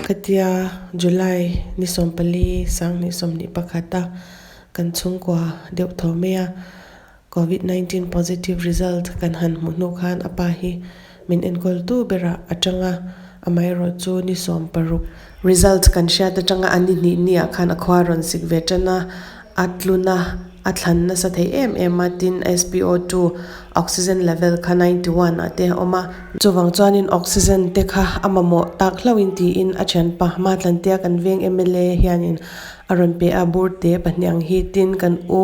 Khatia July ni 14 2021 a kan chhungkua deuh tho mai a Covid 19 positive result kan han hmuh hnu khan a pa hi min enkawl tu berah a tang a, amaherawh chu ni 16 result kan hriat atanga an ni hnih hnih ah khan a khua rawn sik ve tan a, a tlun a, a thlan nasa thei em em a, tin SPO2 oxygen level kha 91 ah te a awm a. Chuvang chuanin oxygen te kha a mamawh tak hlauhin tiin a thianpa Matlantea kan veng mla hianin a rawn pe a, bur te pahnih ang hi tin kan u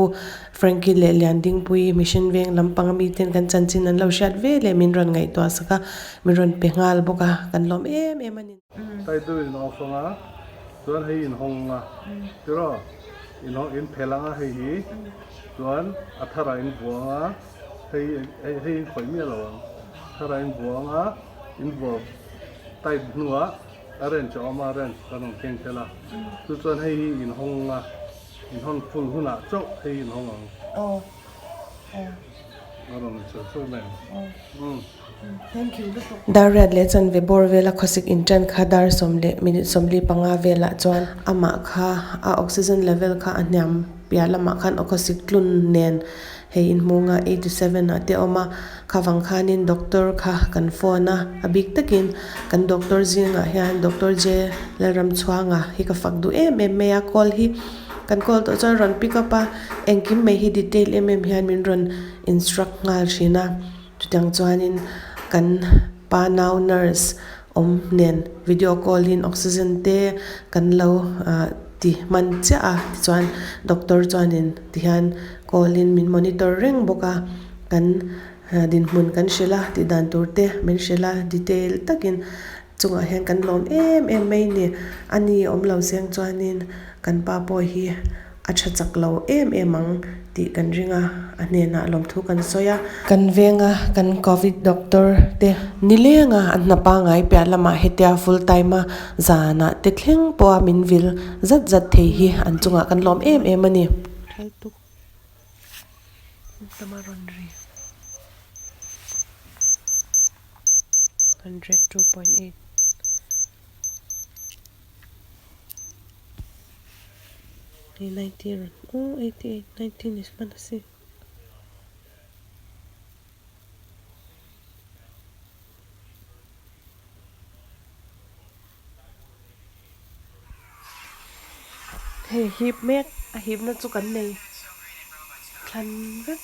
Frankie leh Liandingpuii Mission veng lampang ami ten kan chanchin an lo hriat ve leh min rawn ngaihtuah sak a, min rawn pe nghal bawk a, kan lawm em em a ni. Tai deuh in off anga chuan hei in hawng anga tiraw in hawng in phel anga hei hi chuan a thar ah in vuah anga hei hei in khawih miah lo ang thar ah in vuah anga in vuah tight hnuah a wrench a awm a wrench kan rawn keng tel a chu chuan hei hi in hawng anga in hawn full hunah chauh hei in hawng ang a rawn inchhel chhur mai ang. Dar riat leh chanve bawr vela khawsik inṭan kha dar sawm leh minute 45 velah chuan amah kha a oxygen level kha a hniam piah lamah khan a khawsik tlun nen hei inhmunga 87 ah te a awm a, khavang khanin doctor kha kan phone a, a bik takin kan doctor zingah hian Doctor J Lalramchhuanga hi ka fak duh em em mai a, call hi kan call tawh chuan rawn pick up a, engkim mai hi detail em em hian min rawn instruct nghal thin a. Chutiang chuanin kan pa nau nurse awm nen video call in oxygen te kan lo ah ti hman chiah a tichuan doctor chuanin tihian call in min monitor reng bawk a kan dinhmun kan hrilh a tih dan tur te min hrilh a detail takin chungah hian kan lawm em em mai a ni ani awm lo seng chuanin kan pa pawh hi. A tha chak lo em em ang tih kan ring a, a hnenah lawmthu kan sawi a. Kan venga kan Covid doctor te nilenga an hna pangai piah lamah hetia full time a zanah te thleng pawha min vil zat zat thei hi an chungah kan lawm em em a ni. Hei 90 rawn aw 88 90 ni hman a si. Hei hip mek a hipna chu kan nei thlan vek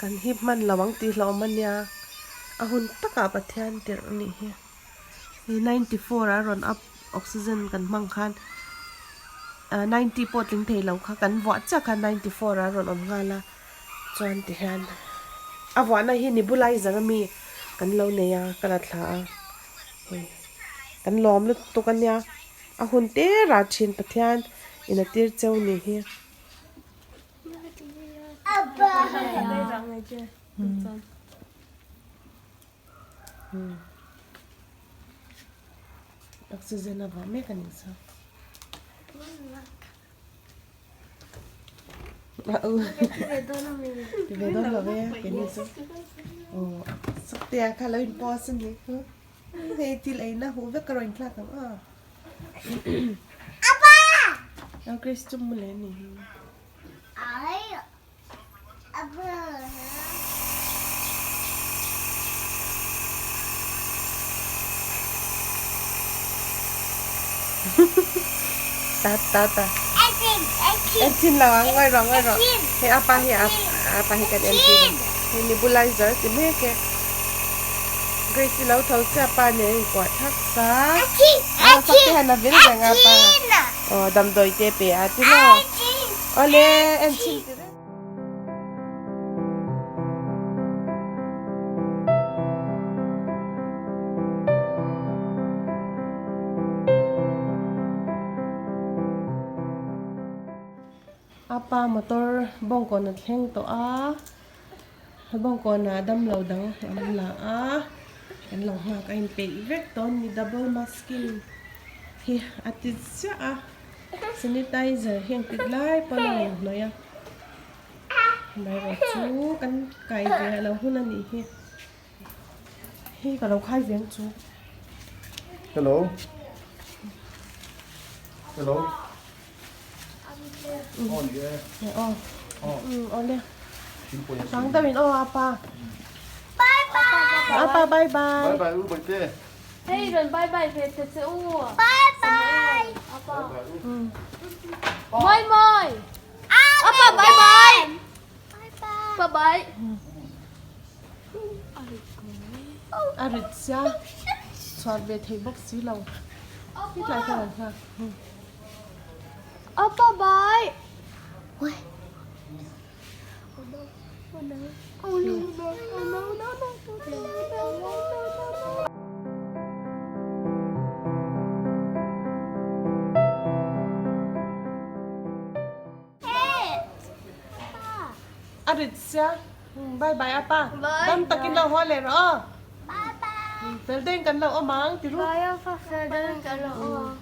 kan hip hman lo ang tih hlauhawm a nia a hun takah Pathian tirh a nih hi. Hei 94 a rawn up oxygen kan hmang khan ah 90 pawh tling thei lo kha kan vuah chiah khan 94 a rawn awm nghal a chuan ti hian a vuahna hi nebulizer ami kan lo nei a ka la thla a hei kan lawm lutuk ania a hun te rah thin Pathian in a tir cheu ni hi. Oxygen a vah mek a nih chu. Ti ve dawn lo ve keini chu. Aw saktea kha lo in post a ni khu. Hei thil eina huh vek ka rawn thlak ang a. Ang Chris chu mu leh a ni hi. Ta ta ta. Engine lo ang ngawi rawh ngawi rawh. Hei apa hi apa hi kan engine. Hei nebulizer ti mek e. Grace i lo tho chiah pa nen in kuah thak sa. A sak te han a vil reng a pa. Aw damdawi te pe a ti maw. Awle en chhin ti reng. A pa motor bawngkawn a thleng tawh a bawngkawnah damlo dang an la a kan lo nghak a inpeih vek tawh a ni double masking hi a ti chiah a. Sanitizer hi engtik lai pawn a rawn hnawih a. Amaherawhchu kan kai ve a lo hun a nih hi. Hei ka lo khai ve ang chu. Hello. Hello. Aw ni e. Aw. Aw le. Rang deuhin aw apa. Bye bye. Apa bye bye. Bye bye u Bawihte. Hei rawn bye bye ve ta che u. Bye bye. Apa. Mawi mawi. Apa bye bye. Bye bye. Bye bye. A rit sia chhuat ve thei bawk si lo. Hetlai kha rawn nghak. Apa bye. A rit sia bye bye apa dam takin lo haw leh rawh aw fel deuhin kan lo awm ang ti ru. Bye apa fel deuhin kan lo awm ang.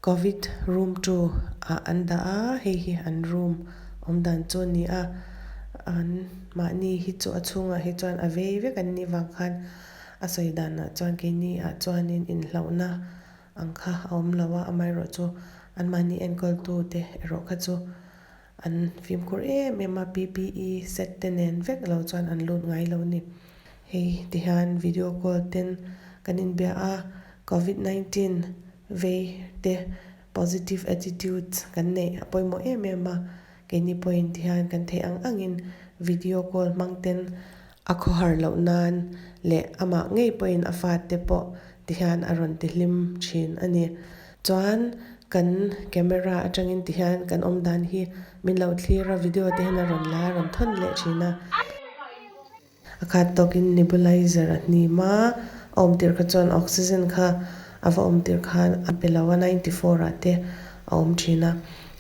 Covid room two ah an dah a, hei hi an room awm dan chu a ni a, an mahni hi chu a chhungah hi chuan a vei vek an nih vang khan a sawi danah chuan keini ah chuanin inhlauhna ang kha a awm lo a, amaherawhchu anmahni enkawltu te erawh kha chu an fimkhur em em a, PPE set te nen vek lo chuan an lut ngai lo a ni. Hei tihian video call ten kan inbia a, Covid 19 vei te positive attitude kan neih a pawimawh em em a, keini pawhin tihian kan theih ang angin video call hmang ten A khawhar loh nan leh amah ngei pawhin a fate pawh tihian a rawn tihlim thin a ni. Chuan kan camera atangin tihian kan awm dan hi min lo thlir a, video te hian a rawn la a rawn thawn leh thin a. A khat tawkin nebulizer a hnim a, a awm tirh kha chuan oxygen kha a va awm tirh khan a pe lo a, 94 ah te a awm thin a,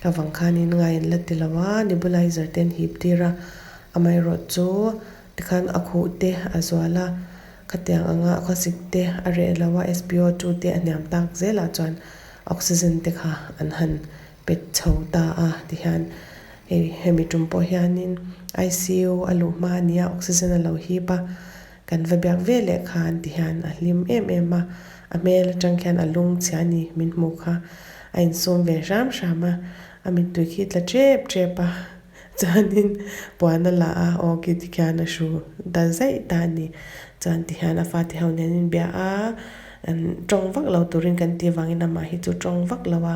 ka vang khanin ngai an la ti lo a, nebulizer te an hip tir a. Amaherawhchu tikhan a khuh te a zual a, khatiang anga a khawsik te a reh lo a, SPO2 te a hniam tak zelah chuan oxygen te kha an han pet chho ta a tihian hei hemi tum pawh hianin ICU a luh hma a nia oxygen a lo hip a, kan va biak ve leh khan tihian a hlim em em a, a hmel atang khian a lung chhia a ni min hmuh kha a insum ve hram hram a, a mittui khi tla tep tep a. Chuanin puan a la a, aw khi tikhian a hru ta zaih ta a ni. Chuan tihian a fate ho nen inbia a, an tawng vak lo turin kan tih avangin amah hi chu tawng vak lo a,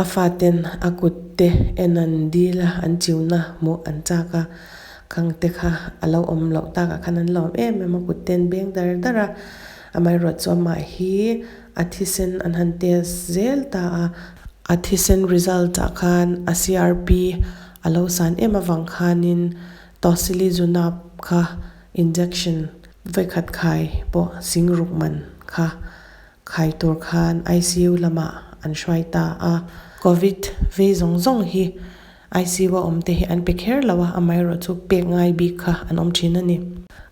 a faten a kut te en an dil a, an chiuna hmuh an chak a. Khang te kha a lo awm loh takah khan an lawm em em a, kut te an beng dar dar a. Amaherawhchu amah hi a thisen an han test zel ta a. A thisen result ah khan a CRP a lo san em avang khanin Tocilizumab kha injection vawikhat khai pawh singruk man kha khai tur khan ICU lamah an hruai ta a. Covid vei zawng zawng hi ICU a awm te hi an pe kher lo a, amaherawhchu pek ngai bik kha an awm thin a ni.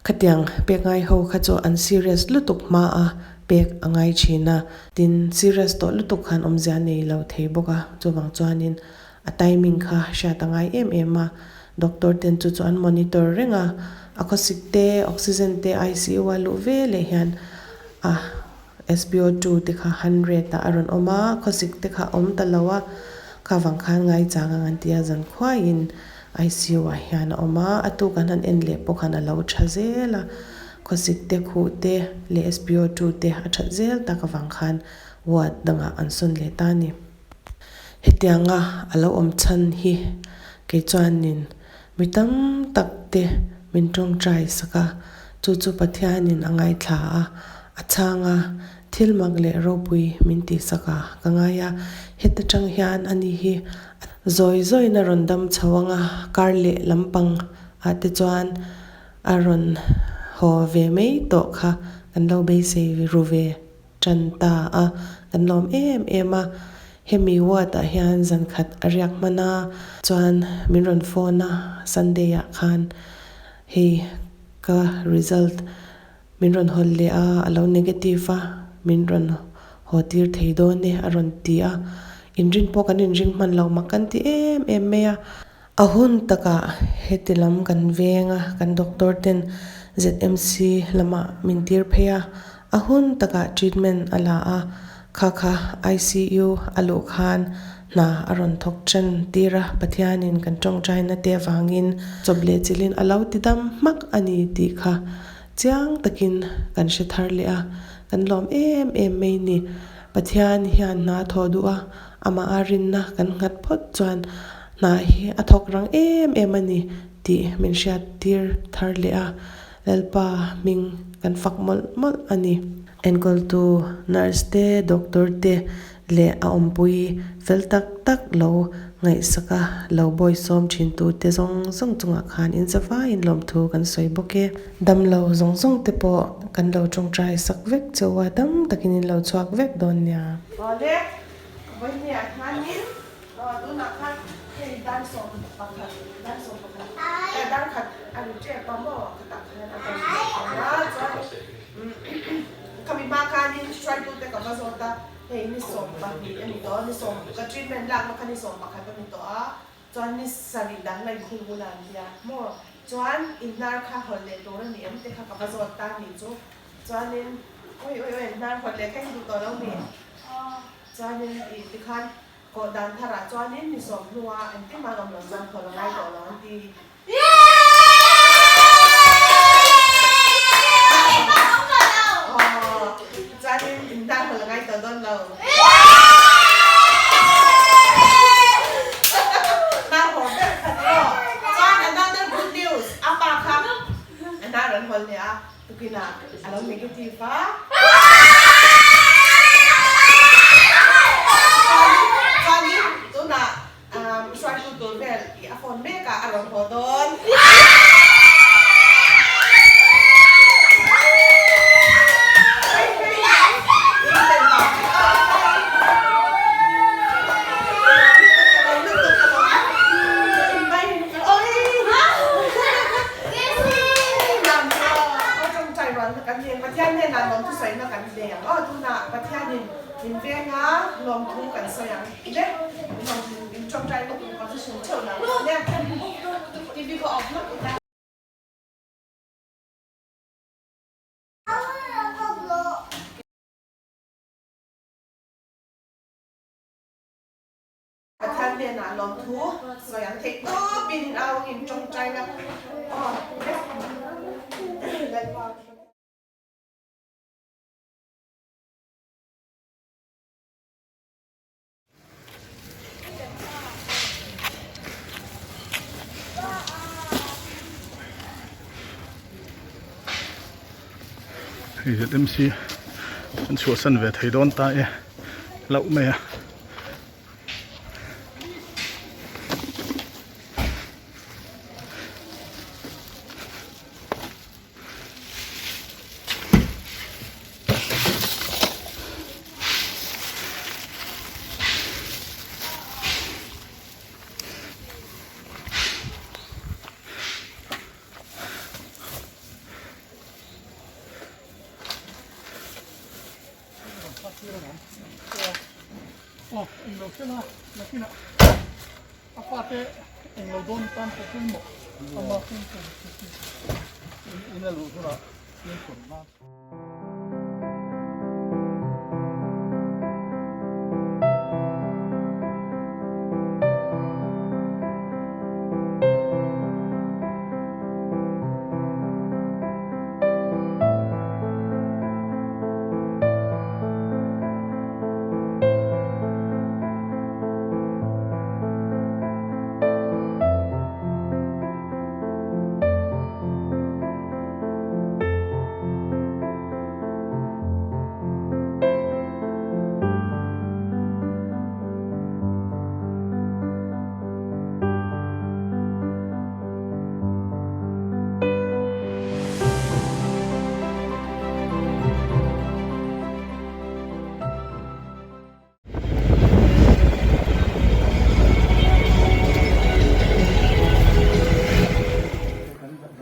Khatiang pek ngai ho kha chu an serious lutuk hma a pek a ngai thin a, tin serious tawh lutuk khan awmzia nei lo thei bawk a, chuvang chuanin a timing kha hriat a ngai em em a, doctor ten chu chu an monitor reng a, a khawsik te, oxygen te ICU a luh ve leh hian a SPO2 te kha 100 ah a rawn awm a, khawsik te kha a awm ta lo a, kha vang khan ngaichang ang an ti a, zan khuaiin ICU ah hian a awm a, a tuk an han en leh pawh khan a lo tha zel a, khawsik te khuh te leh SPO2 te a that zel tak avang khan ward dangah an sawn leh ta a ni. Hetianga a lo awm chhan hi kei chuanin mi tam tak te min tawngtai sak a, chu chu Pathianin a ngaithla a, a chhang a, thil mak leh ropui min tihsak a ka ngai a, heta tang hian ani hi zawi zawiin a rawn dam chho ang a, kar leh lampang ah te chuan a rawn haw ve mai tawh kha kan lo beisei ru ve. Tan ta a, kan lawm em em a, hemi ward ah hian zan khat a riak hman a, chuan min rawn phone a Sunday ah khan hei ka result min rawn hawl leh a, a lo negative a, min rawn haw tir thei dawn e a rawn ti a, inrin pawh kan inring hman lo mak kan ti em em mai a. A hun takah heti lam kan veng a, kan doctor ten ZMC lamah min tir phei a, a hun takah treatment a la a, kha kha ICU a luh khan hna a rawn thawk ṭan tir a, Pathianin kan ṭawngṭaina te avangin chawp leh chilhin a lo ti dam hmak a ni tih kha chiang takin kan hre thar leh a, kan lawm em em mai ni. Pathian hian hna a thawh duh a, amah a rinna kan nghat phawt chuan hna hi a thawk rang em em a ni tih min hriat tir thar leh a, Lalpa hming kan fak mawlh mawlh a ni. Enkawltu nurse te, doctor te leh a awmpui fel tak tak lo ngaihsak a, lo bawisawm thin tu te zawng zawng chungah khan inzavaiin lawmthu kan sawi bawk e. Damlo zawng zawng te pawh kan lo tawngtai sak vek chauh a, dam takin in lo chhuak vek dawn nia. Awle, vawinia hianin tunah khan hei dar 11, dar 11, dar khat a ri tep a maw khatah khan a kal leh tawh a, chuan khami hma khanin hruaitute ka va zawt a, hei ni 12 a ni tawh a, ni sawm ka treatment lakna kha ni 11 a ni tawh a, chuan ni sarih dang la inkhung bula an tia maw, chuan inhnar kha hawlh leh tur a ni em te kha ka va zawt ta a nih chu. Chuanin ui ui ui hnar hawt leh kha i duh tawh lo mi? Chuanin i tikhan kawh dan tharah chuanin ni sawm hnua engtin mah an awm lo chuan hawl a ngai tawh lo an ti. Chuanin in hnar hawl a ngai tawh dawn lo. Hnar haw ber kha tiraw? Chuan another good news, a pa kha a hnar an hawl leh a. Tukinah a lo negative a. Chuanin tunah hruaitu tur vel i a phone mek a, a rawn haw dawn. Pathian hnenah lawmthu sawina kan nei ang aw tunah Pathianin min venga lawmthu kan sawi ang le in tawngtai na tur position theuh lah le TV pawh a awm hlauh ila. Pathian hnenah lawmthu sawi ang theih tawpin in au angin tawngtai la aw Lalpa. Hei ZMC an chhuahsan ve thei dawn ta e hlauh mai a.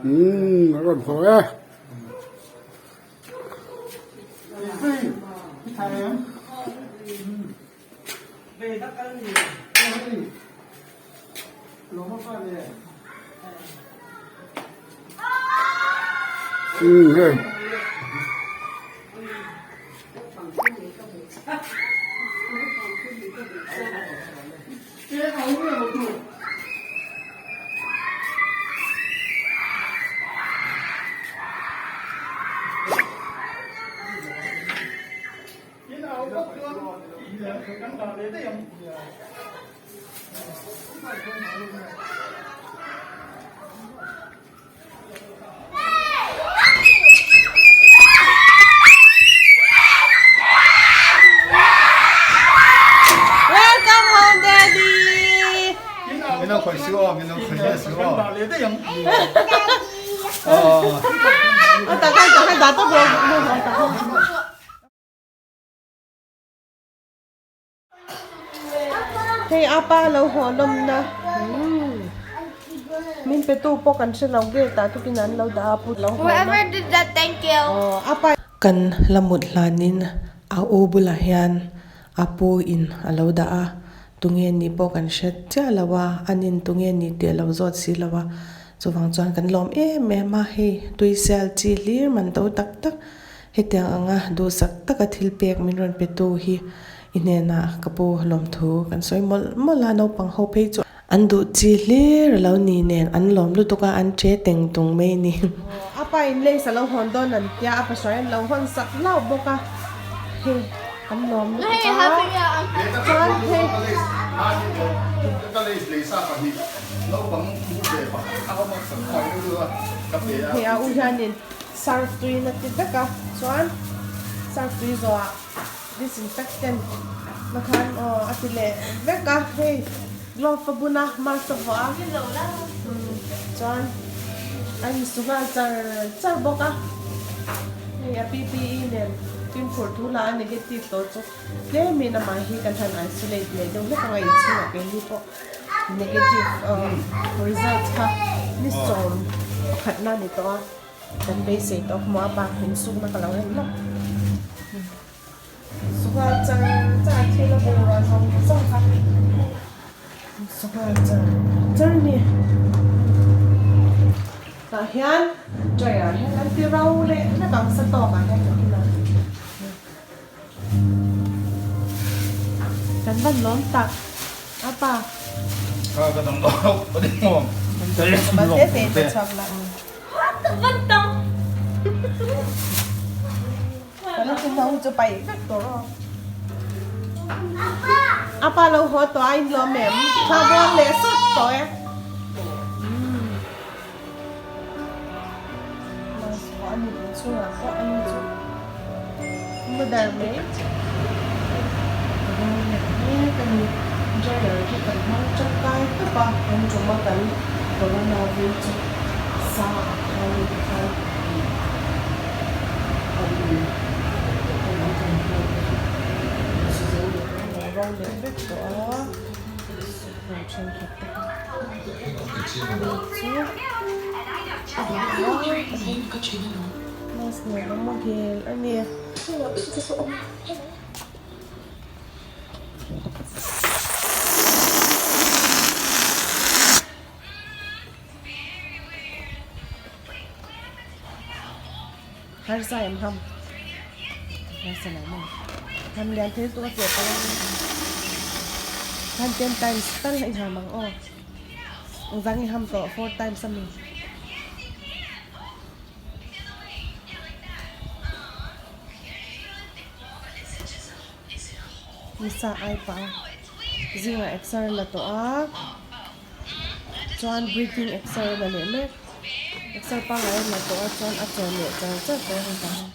Umm a rawn haw e. Umm hei. Welcome home daddy. Hei apa lo haw lawmna min pe tu pawh kan hre lo gate ah tukin an lo dah a pu lo haw na aw apa Kan la mut hlanin a u bulah hian a pu in a lo dah a tunge ni pawh kan hre chiah lo a anin tunge ni tih a lo zawt si lo a chuvang chuan kan lawm em em a hei tui sial chi hlir man to tak tak. Hetiang anga duhsak taka thil pek min rawn petu hi i hnenah ka pu lawmthu kan sawi mawlh mawlh a, naupang ho phei chu an duh chi hlir a lo ni nen an lawm lutuk a, an che teng tung mai a ni. A pa in lace a lo hawn dawn an tia, a pasawih an lo hawn sak hlauh bawk a, hei an lawm lutuk a, chuan hei. Hei a u hianin. Surf tuiin a ti vek a, chuan surf tui zawhah disinfectant na khan aw a ti leh vek a, hei glove a bun a, mask a vuah a, chuan a insu nghal char char bawk a, hei a PPE nen fimkhur thu lah a negative tawh chu tlemin amah hi kan han isolate leh deuh hlek anga inchhungah keini pawh. Negative result kha ni 11 na ni tawh a kan beisei tawh hmuh a bak in sukna ka lo en lawk sukha char char thil a bungrua zawng zawng kha sukha char char a ni tah hian tray ah hian an ti ro leh hlek ang sa tawk ah hian ka khin a. Kan van lawm tak a pa. Kha ka dam lo ka ding maw. Ba te te te chhuak la. Van tang. Kan la no chu pai vek tur aw. Apa lo haw tawh a in lawm em? Thla buang leh sawt tawh e. Mas pawh a ni inchhungah pawh a ni chu. Mu dar mai. Ka ro leh mek a ni. Dryer hi kan hmang tangkai khawp a, kan tum a kan corona vir chu sa ah khan tikhan a in kan an kan hmuh te kha su zo leh a lo ro leh vek tawh a, hmun thenkhat te kha chu mask nen a muhil a ni. Harsa em ham harsa lo maw ham lian thei chu a che pawh han ten times tal a inham ang aw engvang i ham tawh four times ami. Nisa ai pah a zingah exer la tawh a chuan breathing exer la leh mek exer pangngai a la tawh a chuan a chaw leh char char tawh a hei tah hian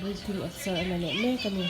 breathing exer a la leh mek a ni.